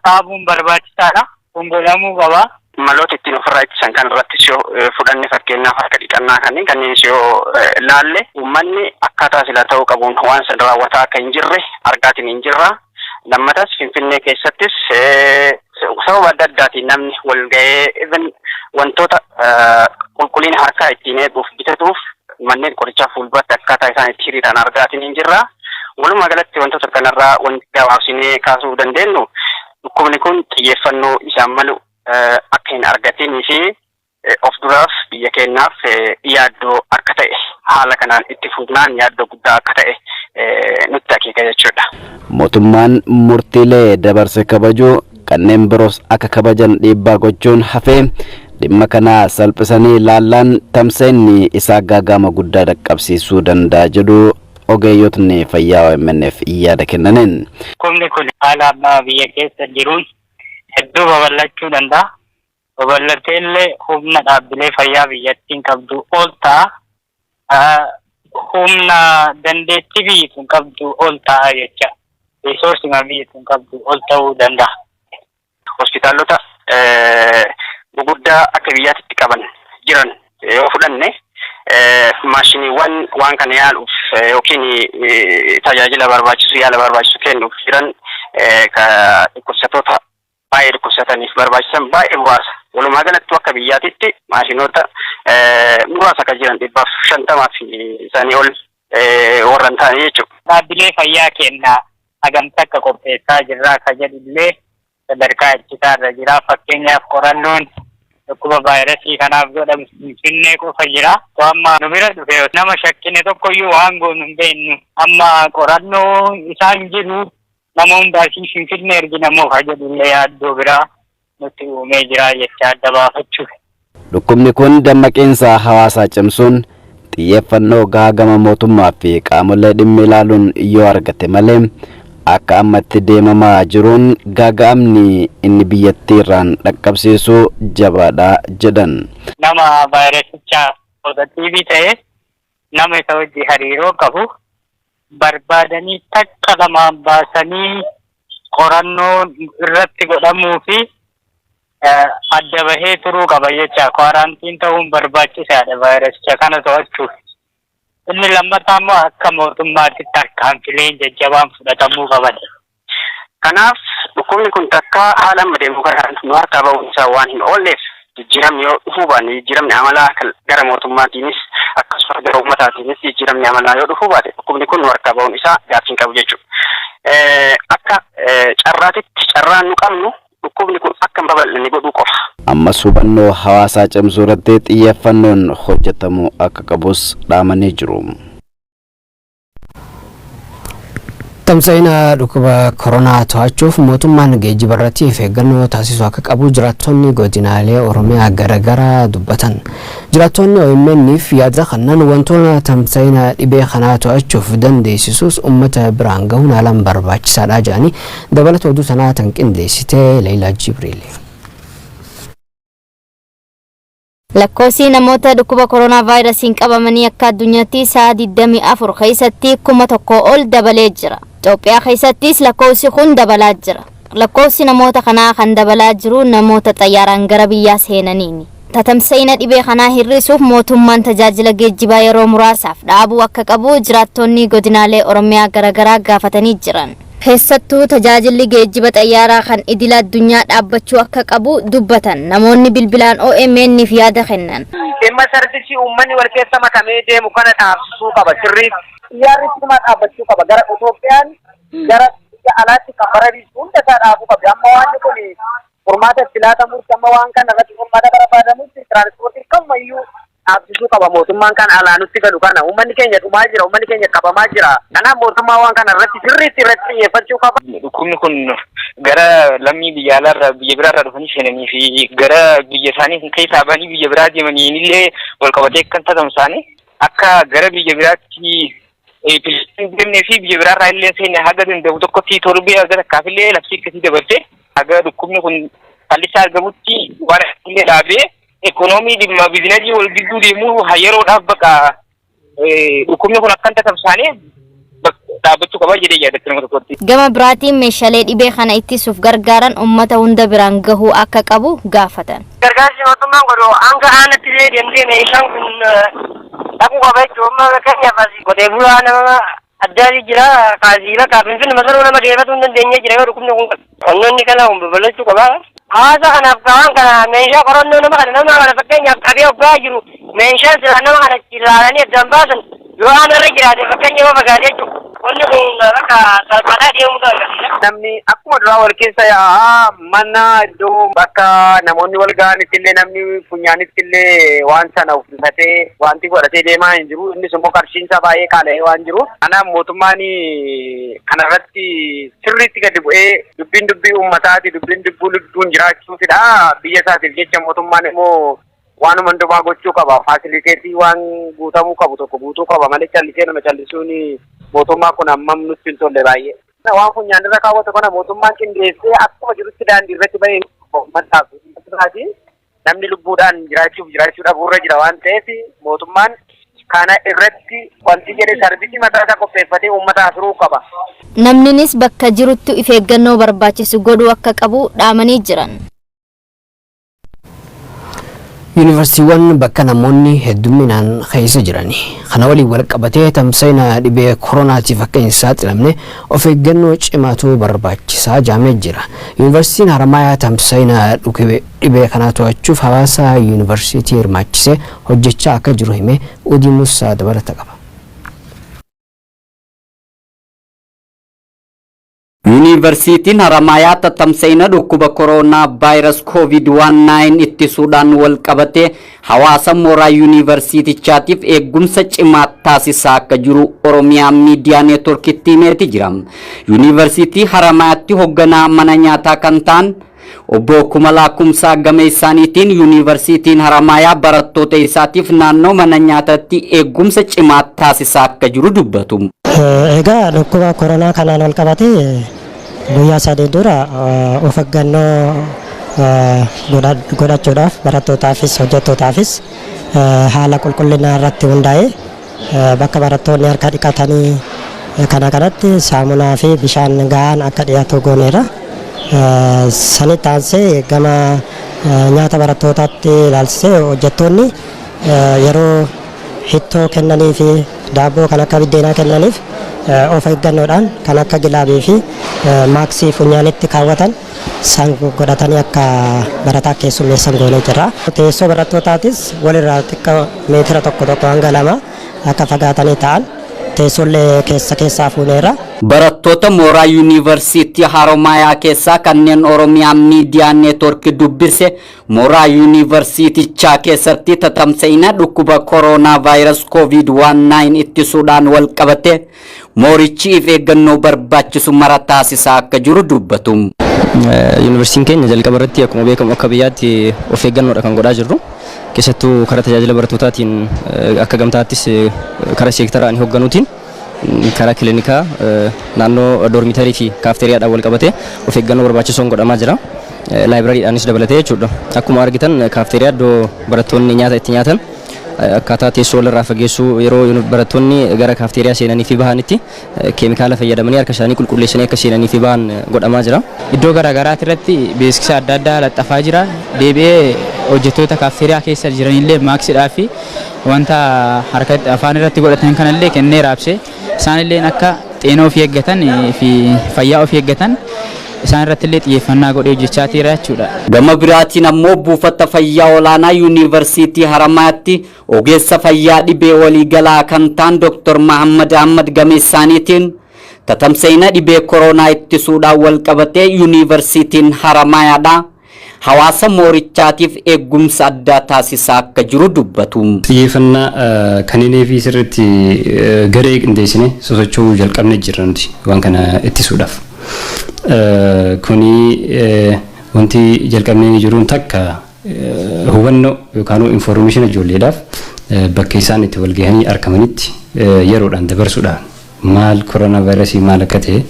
Dhaabuun barbaachisaadha. Kun godhamuu qaba. Maloota ittiin ofirraa ittisan kan irrattis yoo fudhanne, fakkeenyaaf harka dhiqannaa kanneenis yoo laalle, uummanni akkaataa silaa ta'uu qabuun waan san raawwataa akka hin jirre argaatiin hin jirra. Lammatas Finfinnee keessattis sababa adda addaatiin namni wal ga'ee even wantoota qulqullina harkaa ittiin eeguuf bitatuuf manneen qorichaa fuulduratti akkaataa isaan itti hiriiran argaatiin hin jirra. Walumaa galatti wantoota kanarraa wanti gabaabsinee kaasuu dandeenyu, dhukkubni kun xiyyeeffannoo isaan malu akka hin argatinii fi of duraaf biyya keenyaaf yaaddoo akka ta'e, haala kanaan itti fufnaan yaaddoo guddaa akka ta'e nutti akeeka jechuudha. Mootummaan murtiilee dabarse kabajuu, kanneen biroos akka kabajan dhiibbaa gochuun hafee, dhimma kana salphisanii laallaan tamsa'inni isaa gaaga'ama guddaa dhaqqabsiisuu danda'a jedhu ogeeyyotni fayyaa OMN'f yaada kennaniin. Dhukkubni kun haala ammaa biyya keessa jiruun hedduu babal'achuu danda'a. Babal'atee illee humna dhaabbilee fayyaa biyyattiin qabdu ol ta'a. Humna dandeettii biyyi sun qabdu ol ta'a jecha. Resource biyyi sun qabdu ol ta'uu danda'a. Hospitaalota guguddaa akka biyyaatti qaban jiran yoo fudhanne, maashiniiwwan waan kana yaaluuf yookiin tajaajila barbaachisu, yaala barbaachisu kennuuf jiran, dhukkubsattoota baay'ee dhukkubsataniif barbaachisan baay'ee muraasa. Walumaa galatti akka biyyaatitti maashinoota muraasa kan jiran 150 fi isaanii ol warra hin taane jechuudha. Dhaabbilee fayyaa keenya hagamta akka qopheessaa jirraa ka jedhullee sadarkaa ittisaarra jira. Fakkeenyaaf, qorannoon dhukkuba vaayirasii kanaaf godhamu Finfinnee qofa jira. Amma nu bira dhufe nama shakkine tokkoyyuu waan goonu hin beeknu. Amma qorannoo isaan jiru nama hundaasii Finfinnee erginamoo ka jedhullee yaaddoo biraa nutti uumee jira jecha adda baafachuuf. Dhukkubni kun dammaqiinsa hawaasaa cimsuun xiyyeeffannoo gahaa gama mootummaa fi qaamolee dhimmi ilaaluun yoo argate malee, akka ammatti deemamaa jiruun gaaga'amni inni biyyattii irraan dhaqqabsiisu jabaadha jedhan. Nama vaayirasicha positive ta'e, nama isa wajji hariiroo qabu barbaadanii takka lamaan baasanii qorannoon irratti godhamuu fi adda bahee turuu qaba jecha, quarantine ta'uun barbaachisaadha vaayirasicha kana to'achuuf. Inni lammataa immoo akka mootummaatti tarkaanfileen jajjabaan fudhatamuu qaban. Kanaaf dhukkubni kun takka haala amma deemu kanaan nu harkaa ba'uun isaa waan hin oolleef, jijjiiramni yoo dhufuu baanne, jijjiiramni amalaa gara mootummaatiinis akkasumas gara uummataatiinis jijjiiramni amalaa yoo dhufuu baate, dhukkubni kun nu harkaa ba'uun isaa gaaffii hin qabu jechuudha. Akka carraatitti carraan nu qabnu dhukkubni kun akka hin babal'anne godhuu qofa. Ammas hubannoo hawaasaa cimsuu irratti xiyyeeffannoon hojjetamuu akka qabus dhaamanii jiru. Tamsa'ina dhukkuba koronaa to'achuuf mootummaan geejjiba irratti of eeggannoo taasisuu akka qabu jiraattonni godinaalee Oromiyaa garaagaraa dubbatan. Jiraattonni OMN'if yaada kannan wantoota tamsa'ina dhibee kanaa to'achuuf dandeessisuus uummata biraan gahuun haalaan barbaachisaadha jedhanii, dabalata oduu sanaa tan qindeessite Leelaa Jibriil. Lakkoofsi namoota dhukkuba koronaa vaayirasiin qabamanii akka addunyaatti sa'a 24 keessatti 1000 ol dabalee jira. Itoophiyaa keessattis lakkoofsi kun dabalaa jira. Lakkoofsi namoota kanaa kan dabalaa jiru namoota xayyaaraan gara biyyaa seenaniini. Tatamsa'ina dhibee kanaa hir'isuuf mootummaan tajaajila geejjibaa yeroo muraasaaf dhaabuu akka qabu jiraattonni godinaalee Oromiyaa garaagaraa gaafatanii jiran. Keessattuu tajaajilli geejjiba xayyaaraa kan idila addunyaa dhaabbachuu akka qabu dubbatan namoonni bilbilaan OMN'f yaada kennan. Dhimma service uummanni wal keessa makamee deemu kana dhaabsisuu qaba sirriitti. Xiyyaarri sirumaa dhaabbachuu qaba. Gara Itoophiyaan gara biyya alaatti kan barariisu hunda isaa dhaabuu qabdi. Amma waan kun furmaata itti laatamutti, amma waan kana irratti furmaata barbaadamutti, tiraanspoortii kamayyuu dhaabsisuu qaba mootummaan kan alaa nutti galu kana. Uummanni keenya dhumaa jira, uummanni keenya qabamaa jira. Kanaaf mootummaa waan kana irratti sirriitti irratti xiyyeeffachuu qaba. Dhukkubni kun gara lammii biyya alaarraa, biyya biraarraa dhufanii seenanii fi gara biyya isaanii keessaa bahanii biyya biraa deemanii illee wal qabatee kan tatamsaane, akka gara biyya biraatti hin deemnee fi biyya biraarraa illee seenne haga danda'u tokkotti torbee haga takkaaf illee labsii akkasii dabarsee, haga dhukkubni kun fallisaa argamutti waan illee dhaabee, ekonoomii dhimma business wal gidduu deemuu yeroodhaaf bakka dhukkubni kun akka hin tatamsaane Dhaabbachuu qaba jedhee yaadatti nama tokkotti. Gama biraatiin meeshaalee dhibee kana ittisuuf gargaaran uummata hunda biraan gahuu akka qabu gaafatan. Gargaarsi mootummaan godhu hanga aanatti illee deemtee meeshaan kun dhaquu qaba jechuudha. Amma fakkeenyaaf asii qotee bulaa nama addaati jira, kaasii bakka Finfinnee masaluu nama geeffatu hin dandeenye jira yoo dhukkubni kun qabu. Qonnoonni kana kun babal'achuu qaba. Hawaasa kanaaf waan kana meeshaa qorannoo nama kana fakkeenyaaf qabee hoggaa jiru, meeshaan silaa nama kana ilaalanii addaan baasan yoo aanarra jiraate, fakkeenya yoo fagaate jechuudha. Wanni kun bakka salphaadhaa deemuu agarsiisa. Namni akkuma duraa wal keessa yaa'aa, mana iddoo bakka namoonni wal ga'anitti illee namni funyaanitti illee waan sana uffifatee wanti godhatee deemaa hin jiru. Innis immoo qarshiin isaa baay'ee qaala'ee waan jiru. Kanaaf mootummaan kanarratti sirriitti gadi bu'ee, dubbiin dubbii uummataati, dubbiin dubbuu lubbuun jiraachuufidha. Biyya isaatiif jecha mootummaan immoo waanuma hundumaa gochuu qaba. Facility waan guutamuu qabu tokko guutuu qaba malee callisee nama callisuun mootummaa kun hammam nutti hin tolle baay'ee. Waan funyaan irra kaawwatu kana mootummaan qindeessee akkuma jirutti daandii irratti bahee uummataaf namni lubbuudhaan jiraachuuf jiraachuu dhabuurra jira waan ta'eef, mootummaan kana irratti wanti jedhe service mataa isaa qopheeffatee uummata asiruu qaba. Namninis bakka jirutti of eeggannoo barbaachisu godhuu akka qabu dhaamanii jiran. Yuunivarsiitiiwwan bakka namoonni hedduminaan keessa jiran kana waliin wal qabatee tamsa'ina dhibee koronaatiif akka hin saaxilamne of eeggannoo cimaatu barbaachisaa jaamee jira. Yuunivarsiitiin Haramaayaa tamsa'ina dhibee kanaa to'achuuf hawaasa yuunivarsiitii hirmaachisee hojjechaa akka jiru hime. Udii Musaa dabalata qaba. Yuunivarsiitiin Haramaayaa tatamsa'ina dhukkuba koronaa vaayirasi COVID-19 ittisuudhaan wal qabatee hawaasa mooraa yuunivarsiitichaatiif eegumsa cimaa taasisaa akka jiru Oromiyaa Miidiyaa Neetworkitti himeeti jira. Yuunivarsiitii Haramaayaatti hoogganaa mana nyaataa kan ta'an Obbo Kumalaa Kumsaa gama isaaniitiin, yuunivarsiitiin Haramaayaa barattoota isaatiif naannoo mana nyaataatti eegumsa cimaa taasisaa akka jiru dubbatu. Egaa dhukkuba koronaa kanaan wal qabatee guyyaa 3 dura of eeggannoo godhachuudhaaf barattootaafis hojjettootaafis haala qulqullinaa irratti hundaa'ee bakka barattoonni harka dhiqatanii kana kanatti saamunaa fi bishaan gahaan akka dhiyaatu gooneera. Sanitti aansee gama nyaata barattootaatti ilaalchisee hojjettoonni yeroo hittoo kennanii fi daabboo kan akka biddeenaa kennaniif of eeggannoodhaan kan akka gilaabii fi maaksii funyaanitti kaawwatan san godhatanii akka barataa keessummeessan goonee jirra. Teessoo barattootatis walirraa xiqqoo meetira 1 1 hanga 2 akka fagaatanii ta'an teessoollee keessa keessaa fuuneerra. Barattoota mooraa Yuunivarsiitii Haroomayaa keessaa kanneen Oromiyaa Miidiyaa Neetwork dubbise mooraa yuunivarsiitichaa keessatti tatamsa'ina dhukkuba koronaa vaayirasi COVID-19 ittisuudhaan wal qabate moorichi of eeggannoo barbaachisu mara taasisaa akka jiru dubbatu. Yuunivarsiitiin keenya jalqaba irratti akkuma beekamu akka biyyaatti of eeggannoodha kan godhaa jirru. Keessattuu karaa tajaajila barattootaatiin akka gamtaattis karaa seektaraan hoogganuutiin karaa kiliinikaa, naannoo dormitory fi kaafteeriyaadhaan wal qabatee of eeggannoo barbaachisoon godhamaa jira. Laayibirariidhaanis dabalatee jechuudha. Akkuma argitan kaafteeriyaa iddoo barattoonni nyaata itti nyaatan akkaataa teessoo walirraa fageessuu, yeroo barattoonni gara kaafteeriyaa seenanii fi bahanitti keemikaala fayyadamanii harka isaanii qulqulleessanii akka seenanii fi bahan godhamaa jira. Iddoo garaagaraati irratti beeksisa adda addaa laxxafaa jira. Deebi'ee hojjettoota kaafteeriyaa keessa jiranillee maaksiidhaa fi wanta harka afaan irratti godhatan kanallee kennee raabsee, isaanillee akka xeenoo ofii eeggatan fi fayyaa ofii eeggatan isaan irratti illee xiyyeeffannaa godhee hojjechaa jira jechuudha. Gama biraatiin ammoo buufata fayyaa olaanaa Yuunivarsiitii Haramayaatti ogeessa fayyaa dhibee waliigalaa kan ta'an Dr. Mahammad Ahmad gama isaaniitiin tatamsa'ina dhibee koronaa ittisuudhaan wal qabatee Yuunivarsiitiin Haramayaadha hawaasa moorichaatiif eegumsa addaa taasisaa akka jiru dubbatu. Xiyyeeffannaa kanneenii fi sirriitti garee qindeessine sosocho'uu jalqabne jirra nuti waan kana ittisuudhaaf. Kuni wanti jalqabnee jiruun takka hubannoo yookaan information ijoolleedhaaf bakka isaan itti wal gahanii argamanitti yeroodhaan dabarsuudhaan, maal koronaa vaayirasii maal akka ta'e,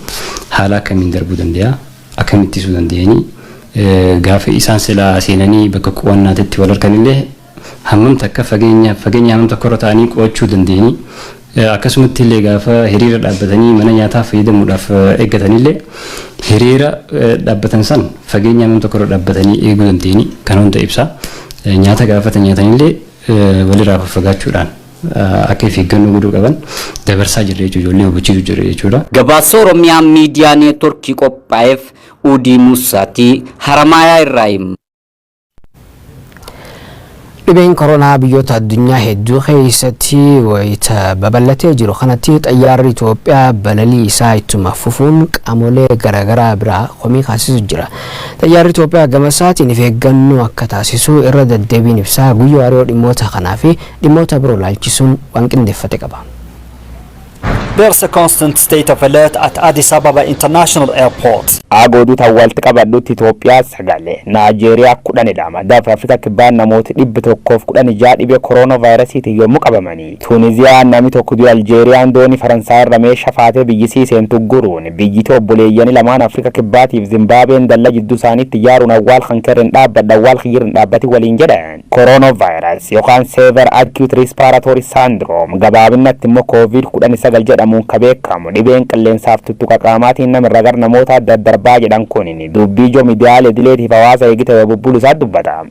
haala akkamiin darbuu danda'a, akkamitti ittisuu danda'anii, gaafa isaan silaa seenanii bakka qo'annaatitti wal arganillee hammam takka fageenya hammam tokko irra ta'anii qo'achuu danda'anii. Akkasumatti illee gaafa hiriira dhaabbatanii mana nyaataa fayyadamuudhaaf eeggatanillee hiriira dhaabbatan san fageenya nama tokko irra dhaabbatanii eeguu dandeenyi kan hunda ibsa. Nyaata gaafatan nyaatanillee walirraa faffagaachuudhaan akka of eeggannoo godhuu qaban dabarsaa jirra jechuudha, ijoollee hubachiisu jira jechuudha. Gabaasa Oromiyaa Miidiyaa Neetworkii qophaa'eef Udii Musaatii Haramaayaa irraa hima. Dhibeen koronaa biyyoota addunyaa hedduu keessatti wayita babal'atee jiru kanatti xayyaarri Itoophiyaa balalii isaa ittuma fufuun qaamolee garaagaraa biraa komii kaasisu jira. Xayyaarri Itoophiyaa gama isaatiin of eeggannoo akka taasisu irra deddeebiin ibsaa. Guyyoo Hariyoo dhimmoota kanaa fi dhimmoota biroo laalchisuun waan qindeeffate qaba. There's a constant state of alert at Addis Ababa International Airport. Agooduuta walitti qabadhutti Itoophiyaa 9, Naajeeriyaa 10dha. Maddaaf Afrikaa Kibbaa namooti 116 dhibee kooroonaa vaayirasiitiin yommuu qabamanii. Tuuniziyaan namni tokko du'e. Aljeeriyaan doonii Faransaay irra meeshaa faatee biyyisii seentu guruun, biyyiti obboleeyyanii lamaan Afrika Kibbaatiif Zimbaabuween dallaa jidduu isaaniitti ijaaruun awwaal kan kerrin dhaabbadha, awwaal kiyyirin dhaabbati waliin jedhan. Kooroonaa vaayirasii yookaan Severe Acute Respiratory Syndrome, gabaabinatti immoo Covid 19 jedhamuun ka beekamu, dhibeen qilleensaaf tuttuqa qaamaatiin namirra gara namoota daddarbaa jedhan kun dubbii ijoo miidiyaalee idileetiif hawaasa eegite bubbulu isaa dubbata.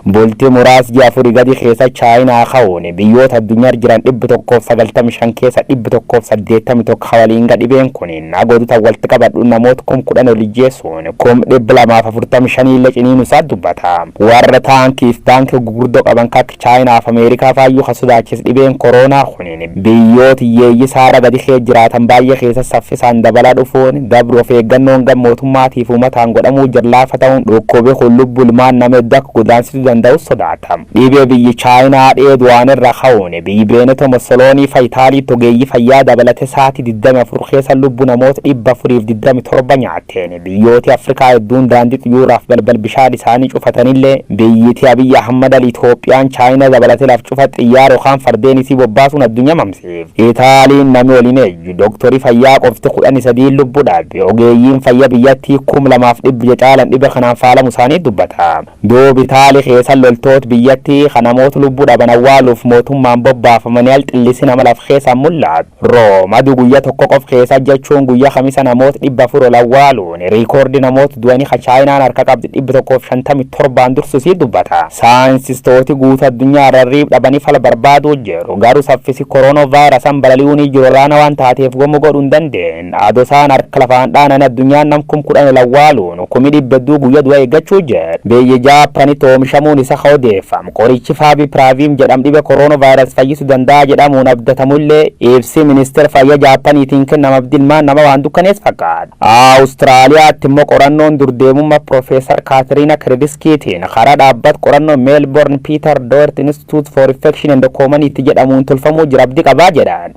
Bultii muraas ji'a 4 gadi keessa Chaayinaa ka'uun biyyoota addunyaa jiran 195 keessa 181 waliin dhibeen kun agootota walitti qabadhu namoota 10,000 ol ijjeessuun 245,000 illee ciniinu isaa dubbata. Warra taankiif baankii gurguddoo qaban akka Chaayinaa fi Ameerikaa faayyuu ka sodaachis dhibeen kooroonaa kun biyyoota hiyyeeyyii saara gadi kee jiraatan baay'ee keessa saffisaan dabalaa dhufuun dabru of eeggannoon gam mootummaatiif uummataan godhamuu jallaafa ta'uun dhukkubi kun lubbuu ilmaan nama hedduu akka godaansisuu danda'u sodaatama. Dhibee biyyi Chaayinaa dheedu waan irra ka'uun biyyi Beeneto Mossoloonii fa Itaaliitti ogeeyyii fayyaa dabalate sa'aatii 24 keessa lubbuu namoota 427 nyaatteen, biyyooti Afrikaa hedduun daandii xiyyoораaf balbal bishaan isaanii cufatanillee, biyyiti Abiyyi Ahmad Ali Itoophiyaan Chaayinaa dabalate laf cufa xiyyaara yookaan fardeen isii bobbaasuun addunyaa mamsiif. Itaaliin namni waliin ejju dooktorii fayyaa qofti 13 lubbuu dhabe, ogeeyyiin fayyaa biyyattii 2,600 caalan dhibe kanaan faalamu isaanii dubbata. Duuba Itaalii keessa loltoota biyyattii kan namoota lubbuu dhaban awwaaluuf mootummaan bobbaafamanii al xillisi nama laf keessaa mul'atu. Room aduu guyyaa tokko qof keessa, jechuun guyyaa Kamisa, namoota 400 ol awwaaluun riikoordii namoota du'anii ka Chaayinaan harka qabdi 157n dursusii dubbata. Saayinsistooti guutuu addunyaa irra riib dhabanii fala barbaaduu jiru. Garuu saffisi kooroonaa vaayirasaan balali'uun jiru olaanaa waan taateef gomu godhuu hin dandeenye. Adoo isaan harka lafaan dhaanan addunyaan nam 10,000 ol awwaaluun 100,000 guyyaa du'a eeggachuu jedhu. Biyyi Jaappaanitti oomishamuun isa ka odeeffamu qorichi Faavipiravir jedhamu dhibee kooroonaa vaayirasii fayyisuu danda'a jedhamuun abdatamullee, ibsi ministeera fayyaa Jaappaaniitiin kennama abdilmaan nama waan dukkanees fakkaata. Awustiraaliyaatti immoo qorannoon durdeemummaa Piroofeesar Kaatiriina Kirediskiitiin karaa dhaabbata qorannoo Meelboorn Peter Doherty Institute for Infection and Community jedhamuun tolfamuu jira abdii qabaa jedhan.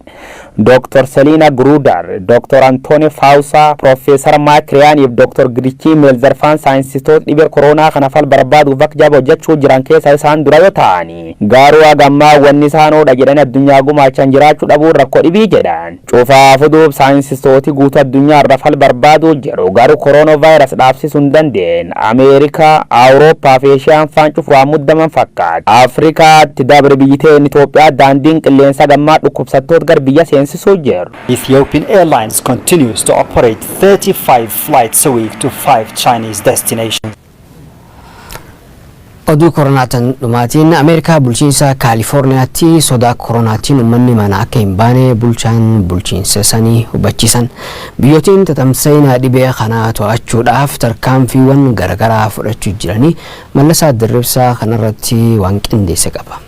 Dr. Selina Gruder, Dr. Anthony Fauci, Piroofeesar Mike Ryan fi Dr. Girichii Meelzarfaan saayinsistoota dhibee koronaa kana fal barbaaduuf akka jaba hojjechuu jiran keessa isaan dura yoo ta'ani, garuu hagammaa wanni isaan oodha jedhanii addunyaa gumaachan jiraachuu dhabuun rakkoo dhibii jedhan. Cufaafu duub saayinsistooti guutuu addunyaa irra fal barbaaduu jiru, garuu kooroonaa vaayirasi dhaabsisuu hin dandeenye. Ameerikaa, Awurooppaa fi Eeshiyaan faan cufu waan muddaman fakkaata. Afrikaatti dabre biyyi ta'een Itoophiyaa daandiin qilleensa gammaa dhukkubsattoota gara biyya seensisuu jiru. Ethiopian Airlines continues to operate 35 flights a week to five Chinese destinations. Oduu koronaatiin dhumaatiin, Ameerikaa bulchiinsa Kaalifoorniyaatti sodaa koronaatiin uummanni mana akka hin baane bulchaan bulchiinsa sanii hubachiisan. Biyyootiin tatamsa'ina dhibee kanaa to'achuudhaaf tarkaanfiiwwan garaagaraa fudhachuu jiranii, Mallasaa Dirribsaa kanarratti waan qindeesse qaba.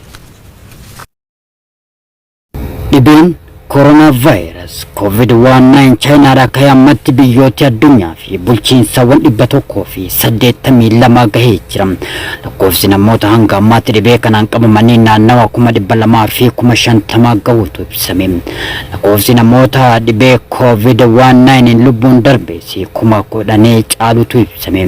Dhibeen koronaa vaayirasi COVID-19 Chaayinaadhaa ka'ee ammatti biyyoota addunyaa fi bulchiinsawwan 182 gahee jira. Lakkoofsi namoota hanga ammaatti dhibee kanaan qabamanii naannawa 250,000 gahuutu ibsame. Lakkoofsi namoota dhibee COVID-19 lubbuun darbees 10,000 caalutu ibsame.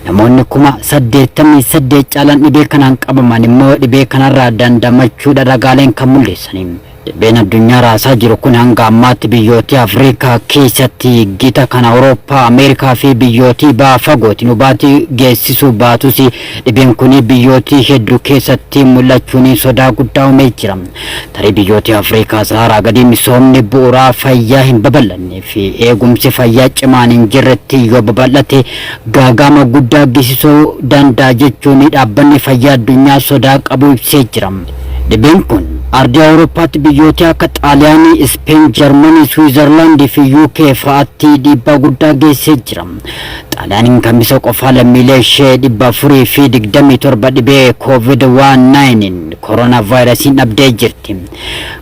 Namoonni 88,000 caalan dhibee kanaan qabaman immoo dhibee kanarraa dandamachuudha ragaaleen kan mul'isani. Dhibeen addunyaa raasaa jiru kun hanga ammaatti biyyoota Afrikaa keessatti gita kan Awurooppaa, Ameerikaa fi biyyootii baha fagootiin hubaatii geessisuu baatus, dhibeen kun biyyootii hedduu keessatti mul'achuun sodaa guddaa uumee jira. Tarii biyyoota Afrikaa Saharaa gadi misoomni bu'uuraa fayyaa hin babal'annee fi eegumsi fayyaa cimaan hin jirretti yoo babal'ate gaagama guddaa geessisuu danda'a jechuun dhaabbanni fayyaa addunyaa sodaa qabu ibsee jira. Dhibeen kun ardii Awurooppaatti biyyoota akka Xaaliyaanii, Ispeen, Jarmanii, Swiizerlaandii fi UK fa'aatti dhiibbaa guddaa geessisee jira. Xaaliyaaniin Kamisa qofaa lammiilee ishee 427 dhibee COVID-19 koronaa vaayirasiin dhabdee jirti.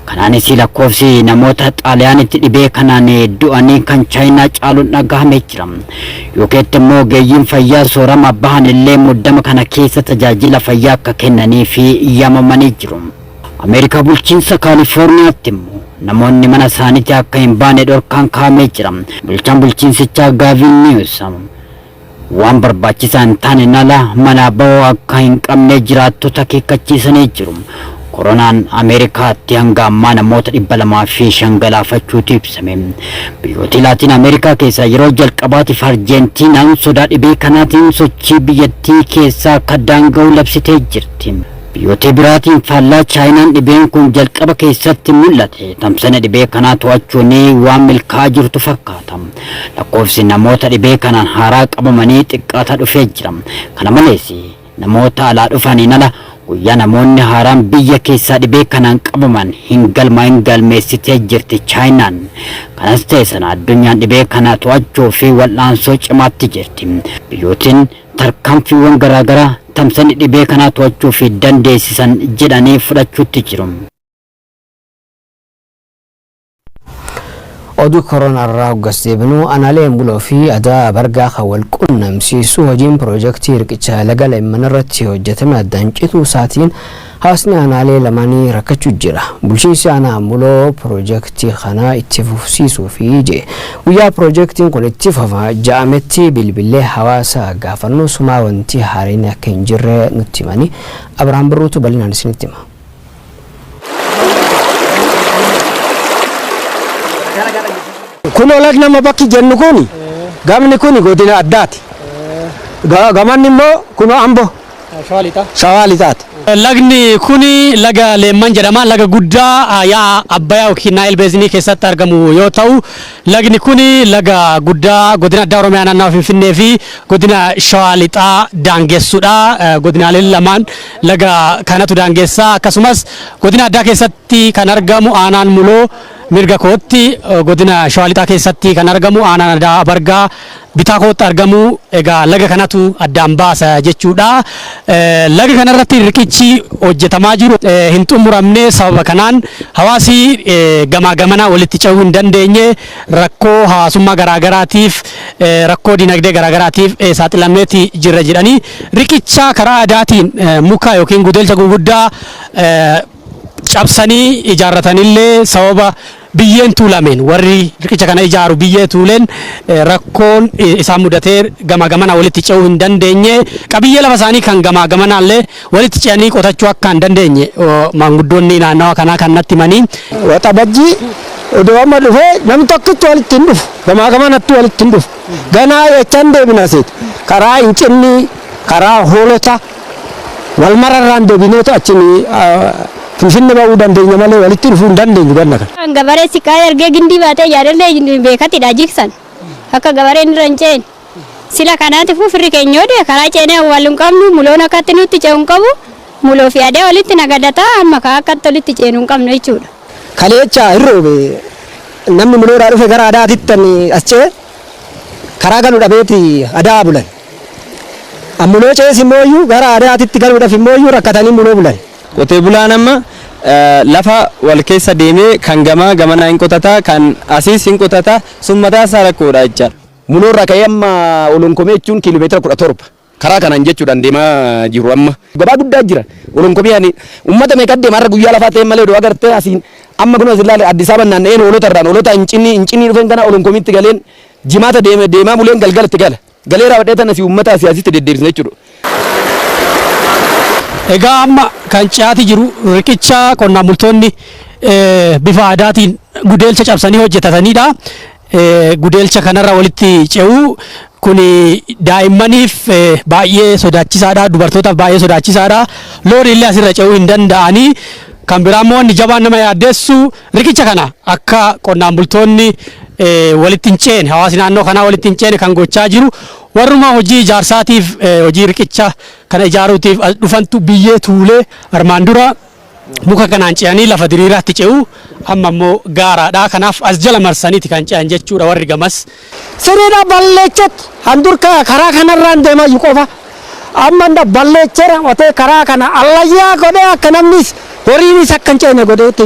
Kanaanis lakkoofsi namoota Xaaliyaanitti dhibee kanaan du'anii kan Chaayinaa caaluun dhagahamee jira. UKtti immoo ogeeyyiin fayyaa soorama bahan illee muddama kana keessa tajaajila fayyaa akka kennanii fi yaamamanii jiru. Ameerikaa bulchiinsa Kaalifoorniyaatti immoo namoonni mana isaaniitti akka hin baane dhorkaan kaa'amee jira. Bulchaan bulchiinsichaa Gaavin Niwsam waan barbaachisaa hin taane ala manaa bahuu akka hin qabne jiraattota akeekkachiisanii jiru. Koronaan Ameerikaatti hanga ammaa namoota 205 galaafachuutu ibsame. Biyyoota Laatiin Ameerikaa keessaa yeroo jalqabaatiif Arjentiinaan sodaa dhibee kanaatiin sochii biyyattii keessaa akka daanga'u labsitee jirti. Biyyoota biraatiin faallaa, Chaayinaan dhibeen kun jalqaba keessatti mul'ate tamsa'ina dhibee kanaa to'achuun waan milkaa'aa jirtu fakkaata. Lakkoofsi namoota dhibee kanaan haaraa qabamanii xiqqaataa dhufee jira. Kana malees, namoota alaa dhufaniin ala guyyaa namoonni haaraan biyya keessaa dhibee kanaan qabaman hin galmaa'in galmeessitee jirti Chaayinaan. Kanas ta'e sana, addunyaan dhibee kana to'achuu fi wal'aansoo cimaatti jirti. Biyyootiin tarkaanfiiwwan garaagaraa tamsa'inni dhibee kanaa to'achuu fi dandeessisan jedhanii fudhachuutti jiru. Oduu koronaa irraa hoggas deebinuu, aanaalee Muloo fi Adaa Bargaa kan wal qunnamsiisu hojiin piroojeektii riqicha Laga Leemman irratti hojjetame addaan cituu isaatiin hawaasni aanaalee lamaanii rakkachuu jira. Bulchiinsi aanaa Muloo piroojeektii kana itti fufsiisuu fi jee guyyaa piroojeektiin kun itti fufa ja'ametti bilbilee hawaasa gaafannu sumaa wanti haariin akka hin jirre nutti himanii. Abrahaam Birruutu bal'inaan isinitti hima. Kun olag nama bakki jennu kun, gamni kun godina addaati. Gamanni immoo kun Ambo. Shawaa Lixaati. Lagni kuni laga Leemman jedhama. Laga guddaa yaa'a Abbayaa yookiin Naayil Beezinii keessatti argamu yoo ta'u, lagni kuni laga guddaa godina addaa Oromiyaa naannawa Finfinnee fi godina Shawaa Lixaa daangessudha. Godinaaleen lamaan laga kanatu daangessaa. Akkasumas godina addaa keessatti kan argamu aanaan Muloo mirga kootti, godina Shawaa Lixaa keessatti kan argamu aanaan Adaa Bargaa bitaa kootti argamu. Egaa laga kanatu addaan baasa jechuudha. Laga kanarratti riqichi hojjetamaa jiru hin xumuramne. Sababa kanaan hawaasi gamaa gamanaa walitti ce'uu hin dandeenye, rakkoo hawaasummaa garaagaraatiif, rakkoo dinagdee garaagaraatiif saaxilamneeti jirra jedhanii, riqicha karaa aadaatiin muka yookiin gudelcha gurguddaa cabsanii ijaarratanillee, sababa biyyeen tuulameen, warri riqicha kana ijaaru biyyee tuuleen, rakkoon isaan mudatee gamaa gamana walitti ce'uu hin dandeenye. Qabiyyee lafa isaanii kan gamaa gamanaallee walitti ce'anii qotachuu akka hin dandeenye maanguddoonni naannawa kanaa kan natti himanii. Waxabajjii odoo amma dhufee namni tokkichi walitti hin dhufu. Gamaa gamanatti walitti hin dhufu. Ganaa jechaan deebina seeti. Karaa Hincinnii, karaa Hoolota wal mararraan deebineetu achiin Finfinne ba'uu dandeenya malee walitti dhufuu hin dandeenyu ganna kana. Gabaree siqaa ergee gindii baatee ijaarellee beekatidha jigsan akka gabareen irra hin ceene. Sila kanaatiifuu firri keenya yoo du'e karaa ceenee awwaallu hin qabnu. Muloon akkatti nutti ce'u hin qabu. Muloo fi Adee walitti nagadataa amma kaa akkatti walitti ceenu hin qabnu jechuudha. Kaleecha hin roobe, namni Muloodhaa dhufe gara Adaatitti as ce'e karaa galu dhabeeti Adaa bulan. Muloo cees immoo gara Adaatitti galuudhaaf immoo rakkatanii Muloo bulan. Qotee bulaan amma lafa wal keessa deemee kan gamaa gamanaa hin qotataa, kan asiis hin qotataa, sun mataa isaa rakkoodha jechaadha. Muloorraa ka'ee amma Olonkomee jechuun kiiloomeetira 17 karaa kanaan jechuudhaan deemaa jiru amma. Gabaa guddaa jira. Olonkomee ani uummata meeqa deema har'a guyyaa lafaa ta'e malee odoo agartee asiin amma kun as ilaale Addis Ababa naanna'een Hoolota irraan, Hoolota Hincinnii dhufeen kana Olonkomiitti galeen jimaata deeme deemaa buleen galgalatti gala. Galee raawwadhee tan asii uummata asii asitti deddeebisna jechuudha. Egaa amma kan ce'aati jiru riqicha qonnaan bultoonni bifa aadaatiin gudeelcha cabsanii hojjetatanidha. Gudeelcha kanarra walitti ce'uu kun daa'immaniif baay'ee sodaachisaadha. Dubartootaaf baay'ee sodaachisaadha. Loon illee asirra ce'uu hin danda'anii. Kan biraa immoo wanni jabaan nama yaaddeessu riqicha kana akka qonnaan bultoonni walitti hin ceene, hawaasni naannoo kanaa walitti hin ceene kan gochaa jiru warruma hojii ijaarsaatiif, hojii riqicha kana ijaaruutiif as dhufantu biyyee tuulee. Armaan dura muka kanaan ce'anii lafa diriiraatti ce'u, amma immoo gaaraadha. Kanaaf as jala marsaniiti kan ce'an jechuudha warri gamas. Siriidha balleechetti handur karaa kanarraan deemaa qofa. Amma inda balleechera otee karaa kana allayyaa godhee akka namnis horiinis akka hin ceene godheetti,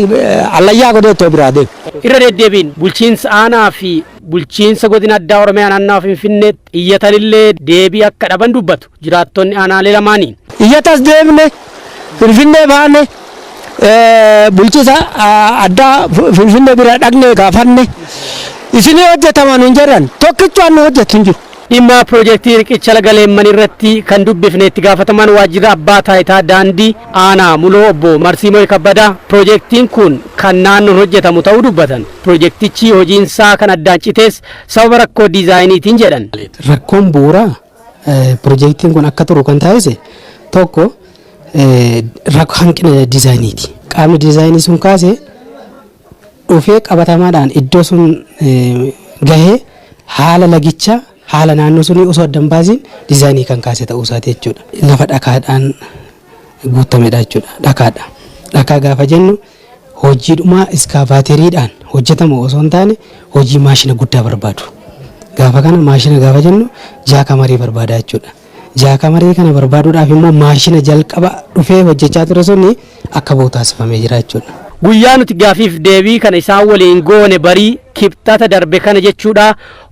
allayyaa godheetti biraa deema. Irra deddeebiin bulchiinsa aanaa fi bulchiinsa godina addaa Oromiyaa naannawaa Finfinneetti iyyatanillee deebii akka dhaban dubbatu jiraattonni aanaalee lamaanii. Iyyatas deemne, Finfinnee baane, bulchiinsa addaa Finfinnee bira dhaqnee gaafanne, isinii hojjetaman hin jedhan, tokkicho nu hojjetu hin jiru. Dhimma piroojeektii riqicha Laga Leemman irratti kan dubbifne itti gaafatamaan waajjira abbaa taayitaa daandii aanaa Muloo obbo Marsiimoo Kabbadaa piroojeektiin kun kan naannoon hojjetamu ta'uu dubbatan. Piroojeektichi hojiinsaa kan addaan citees sababa rakkoo diizaayiniitiin jedhan. Rakkoon bu'uuraa piroojeektiin kun akka turu kan taasise tokko rakkoo hanqina diizaayiniiti. Qaamni diizaayinii sun kaase dhufee qabatamaadhaan iddoo sun gahee haala lagichaa, haala naannoo sunii osoo adda hin baasiin diizaayinii kan kaase ta'uu isaati jechuudha. Lafa dhakaadhaan guutamedha jechuudha. Dhakaadha. Dhakaa gaafa jennu hojiidhuma iskaavaateriidhaan hojjetamu osoo hin taane hojii maashina guddaa barbaadu. Gaafa kana maashina gaafa jennu jackhammerii barbaada jechuudha. Jackhammerii kana barbaaduudhaaf immoo maashina jalqaba dhufee hojjechaa ture suni akka ba'u taasifamee jira jechuudha. Guyyaa nuti gaafiif deebii kana isaan waliin goone barii Kibxata darbe kana jechuudha,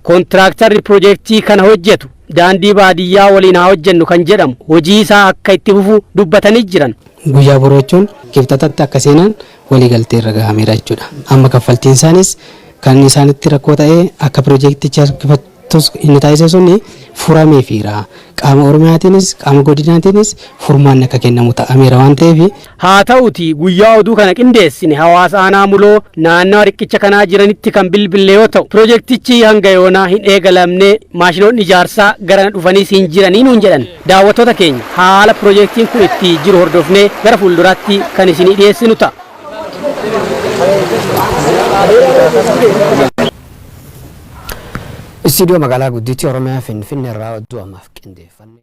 kontiraaktarri piroojeektii kana hojjetu daandii baadiyyaa waliin haa hojjennu kan jedhamu hojii isaa akka itti fufu dubbatanii jiran. Guyyaa boroo jechuun Kibxatatti akka seenan waliigaltee irra gahameera jechuudha. Amma kaffaltiin isaanis kan isaanitti rakkoo ta'ee akka piroojeektichi harkifatus inni taasise suni furameefiira. Qaama Oromiyaatiinis qaama godinaatiinis furmaanni akka kennamu ta'ameera waan ta'eef. Haa ta'uti guyyaa oduu kana qindeessine hawaasa aanaa Muloo naannawa riqicha kanaa jiranitti kan bilbille yoo ta'u, piroojeektichi hanga yoonaa hin eegalamne, maashinoonni ijaarsaa garana dhufaniis hin jiranii nuun jedhan. Daawwattoota keenya, haala piroojeektiin kun itti jiru hordofnee gara fuulduraatti kan isinii dhiyeessinu ta'a. Istiidiyoo magaalaa guddittii Oromiyaa Finfinnee irraa oduu ammaaf qindeeffanne.